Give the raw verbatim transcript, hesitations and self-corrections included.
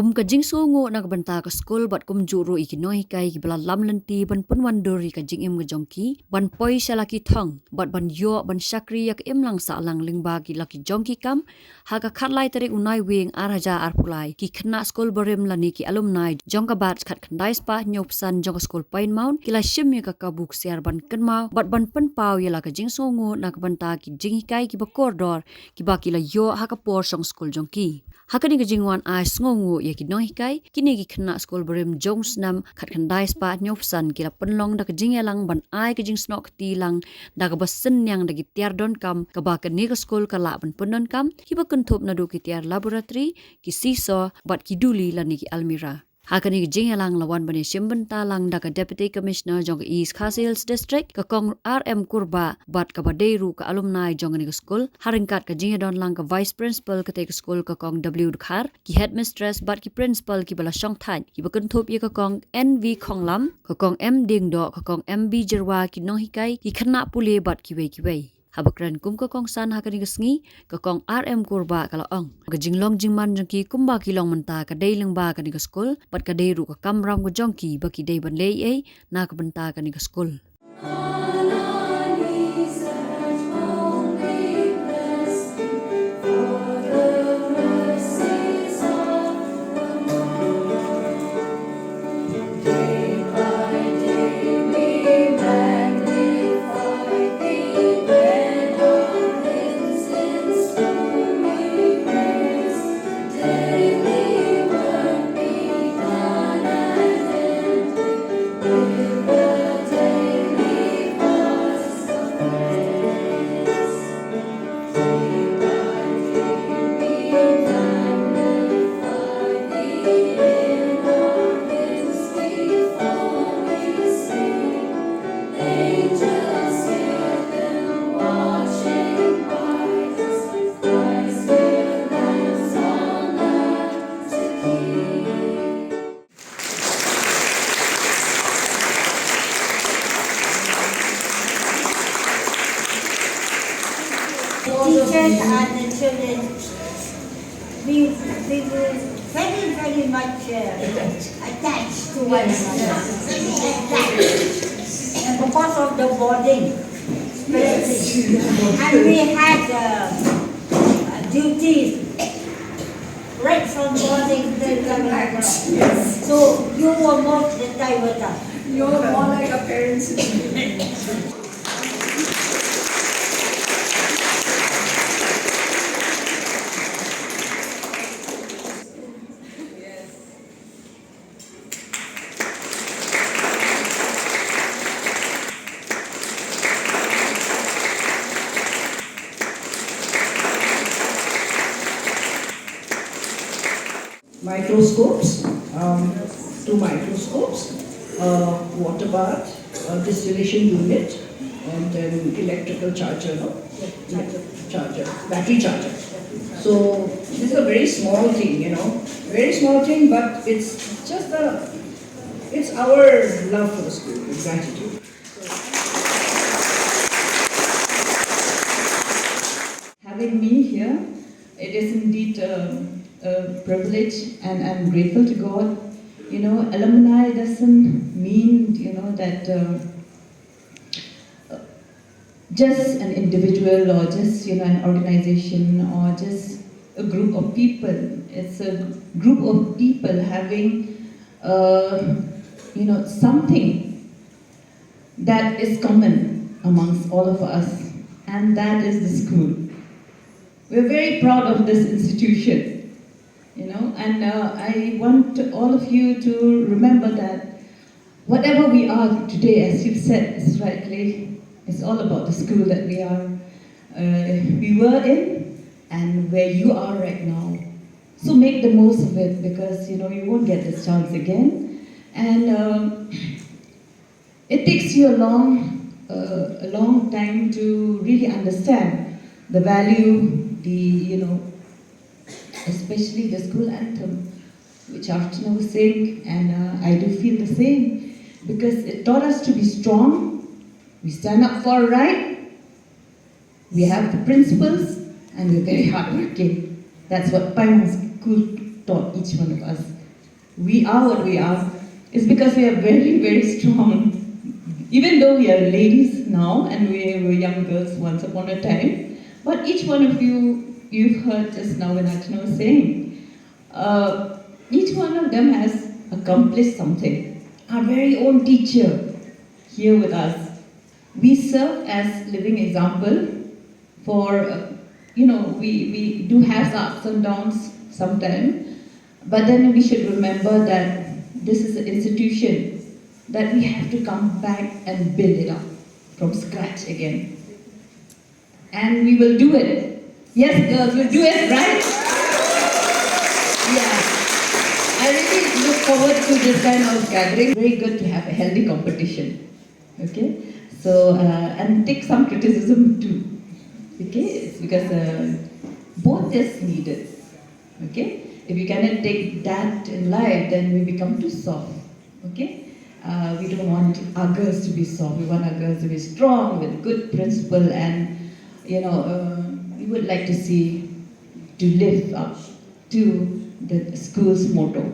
Kum ka jingsngewnguh na ka bynta ka skul bad kumjuh ruh ïa ki nonghikai kiba la lam lynti ban pynwandur ïa ka jingim ka jong ki, ban poi sha la ki thong bad ban ïoh ban shakri ïa ka imlang sahlang lyngba ki la ki jong ki kam, ha ka khatlai tarik u Naiwieng ar hajar arphew lai, ki khynnah skul barim lane ki alumni jong ka batch khatkhyndai spah hynñiewphew san jong ka skul Pine Mount ki la shim ïa ka kabu ksiar ban kynmaw bad ban pynpaw ïa la ka jingsngewnguh na ka bynta ki jinghikai kiba kordor kiba ki la ïoh ha ka por shong skul jong ki. Ha kane ka jingwan ai sngewnguh ïa ki nonghikai, kine ki khynnah skul barim jong u snem khatkhyndai spah hynñiewphew san ki la pynlong da ka jingïalang ban ai ka jingsnoh kti lang da kaba synñiang da ki tiar donkam kaba kane ka skul ka lah ban pyndonkam, kiba kynthup naduh ki tiar laboratory, ki seesaw bad ki duli lane ki almirah. Ha kane ka jingïalang la wan ban ïashim bynta lang da ka Deputy Commissioner jong ka East Khasi Hills District, ka Kong R M Kurbah, bad kaba dei ruh ka alumni jong kane ka skul, ha ryngkat ka jingïadon lang ka Vice Principal katei ka skul, ka Kong W Dkhar, ki headmistress bad ki principal kiba la shongthait, kiba kynthup ïa ka Kong N V Khonglam, ka Kong M Diengdoh, ka Kong M B Jyrwa, ki nonghikai, ki khynnah pule bad kiwei kiwei. Haba kren kum ka kongsan ha kane ka sngi, ka Kong R M Kurbah ka la ong, ka jinglong jingman jong ki kumba ki long mynta ka dei lyngba kane ka skul bad ka dei ruh ka kamram ka jong ki ba ki dei ban leh ei ei na ka bynta kane ka skul. Teachers and the children, we, we were very, very much uh, attached to one another. Attached. And because of the bonding, and we had uh, uh, duties right from morning till coming across. So you were most the time with us. You're more like a parents to me. Microscopes, um, two microscopes, a water bath, a distillation unit, and an electrical charger, no? Charger, battery charger. So this is a very small thing, you know, very small thing, but it's just the, it's our love for the school, gratitude. Having me here, it is indeed a, a privilege, and I'm grateful to God. You know, alumni doesn't mean, you know, that uh, just an individual or just, you know, an organization or just a group of people. It's a group of people having, uh, you know, something that is common amongst all of us, and that is the school. We're very proud of this institution, you know, and uh, I want all of you to remember that whatever we are today, as you've said, is rightly, it's all about the school that we are, uh, we were in, and where you are right now. So make the most of it, because you know you won't get this chance again. And um, it takes you a long, uh, a long time to really understand the value, the, you know, especially the school anthem, which Archana was saying, and uh, I do feel the same, because it taught us to be strong. We stand up for right. We have the principles, and we're very hardworking. That's what Pine Mount School taught each one of us. We are what we are is because we are very, very strong. Even though we are ladies now and we were young girls once upon a time, but each one of you, you've heard just now when Archana was saying, uh, each one of them has accomplished something. Our very own teacher here with us. We serve as living example for, uh, you know, we, we do have ups and downs sometimes, but then we should remember that this is an institution that we have to come back and build it up from scratch again. And we will do it. Yes, girls, we'll do it, right? Yeah. I really look forward to this kind of gathering. Very good to have a healthy competition. Okay? So, uh, and take some criticism too. Okay? It's because uh, both is needed. Okay? If you cannot take that in life, then we become too soft. Okay? Uh, we don't want our girls to be soft. We want our girls to be strong with good principle, and you know, uh, we would like to see to live up to the school's motto.